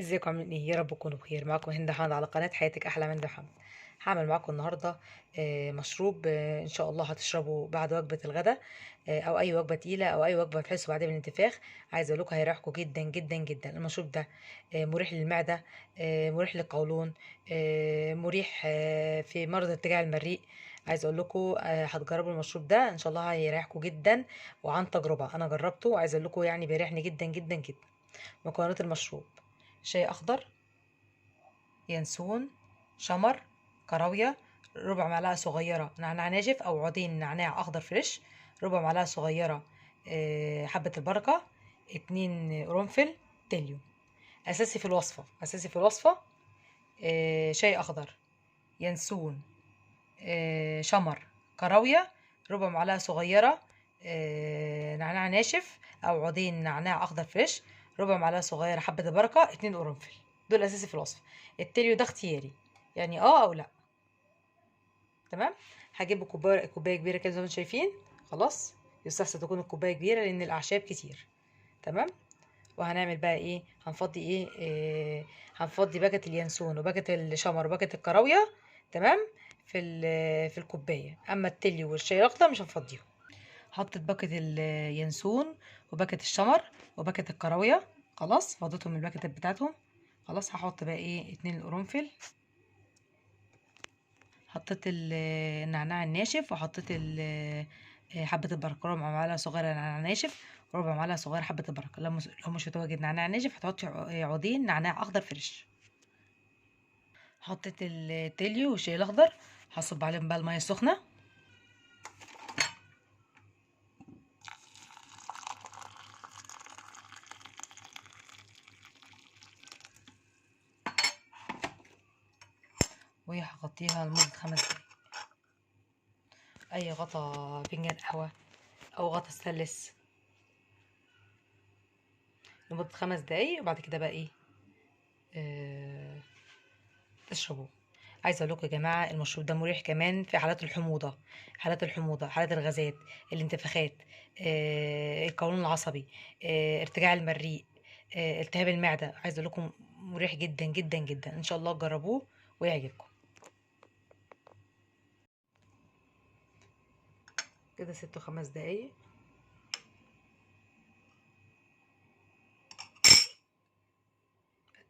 ازيكم عاملين ايه؟ يا رب تكونوا بخير. معاكم هند حمد على قناة حياتك احلى من هند حمد. هعمل معاكم النهارده مشروب ان شاء الله هتشربه بعد وجبة الغداء، او اي وجبة تقيلة او اي وجبة تحسوا بعدها بالانتفاخ. عايزه اقول لكم هيريحكم جدا جدا جدا. المشروب ده مريح للمعدة، مريح للقولون، مريح في مرض ارتجاع المريء. عايزه اقول لكم هتجربوا المشروب ده ان شاء الله هيريحكم جدا، وعن تجربه انا جربته، وعايزه اقول لكم يعني بيريحني جدا جدا جدا. مكونات المشروب: شاي اخضر، ينسون، شمر، كراويه، ربع معلقه صغيرة نعناع ناشف او عودين نعناع اخضر fresh، ربع معلقه صغيرة حبه البركة، 2 قرنفل، تليو. اساسي في الوصفة، اساسي في الوصفة شاي اخضر، ينسون، شمر، كراويه، ربع معلقه صغيرة نعناع ناشف او عودين نعناع اخضر fresh، ربع معلقه صغيرة حبه البركة، 2 قرنفل. دول اساسي في الوصفة. التليو ده اختياري، يعني او لا. تمام. هجيب كوباية كبيرة كده زي ما انتم شايفين. خلاص، يستحسن تكون الكوباية كبيرة لان الاعشاب كتير. تمام. وهنعمل بقى ايه؟ هنفضي ايه؟ هنفضي باكت اليانسون وباكت الشمر وباكت الكراويه، تمام، في الكوباية. اما التليو والشاي الاخضر مش هنفضيهم. حطيت باكت اليانسون وباكت الشمر وباكت الكراويه، خلاص فضيتهم من الباكت بتاعتهم. خلاص هحط بقى ايه؟ 2 القرنفل. حطيت النعناع الناشف، وحطيت حبه البركة، ربع معلقه صغيرة نعناع ناشف، وربع معلقه صغيرة حبه البركة. لو مش متواجد نعناع ناشف هتحطي عودين نعناع اخضر fresh. حطيت التليو والشاي الاخضر، هصب عليهم بقى المية السخنة. وهغطيها لمدة 5 دقايق. اي غطا فنجان قهوة او غطا ستانلس لمدة 5 دقايق. وبعد كده بقى ايه؟ تشربوه. عايزه اقول لكم يا جماعة المشروب ده مريح كمان في حالات الحموضة، حالات الحموضة، حالات الغازات، الانتفاخات، القولون العصبي، ارتجاع المريء، التهاب المعدة. عايزه اقول لكم مريح جدا جدا جدا. ان شاء الله تجربوه ويعجبكم. كده 6 5 دقايق.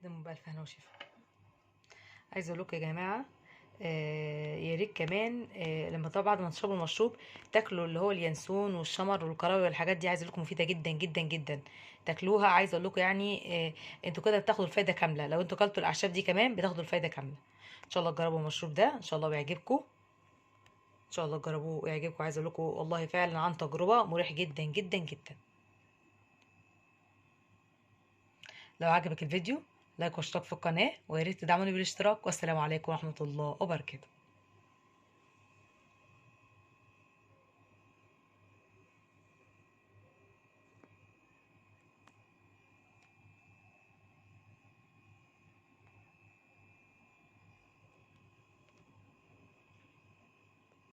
قدموا بألف هنا وشفا. عايزه اقول لكم يا جماعة يا ريت كمان لما طبعا بعد ما تشربوا المشروب تاكلوا اللي هو اليانسون والشمر والكراويه والحاجات دي. عايزه اقول لكم مفيدة جدا جدا جدا، تاكلوها. عايزه اقول لكم يعني انتوا كده بتاخدوا الفايدة كاملة. لو انتوا كلتوا الاعشاب دي كمان بتاخدوا الفايدة كاملة. ان شاء الله تجربوا المشروب ده، ان شاء الله ويعجبكم. ان شاء الله تجربوه ويعجبكم. عايزه اقول لكم والله فعلا عن تجربه مريح جدا جدا جدا. لو عجبك الفيديو like واشتراك في القناة، ويا ريت تدعموني بالاشتراك. والسلام عليكم ورحمة الله وبركاته.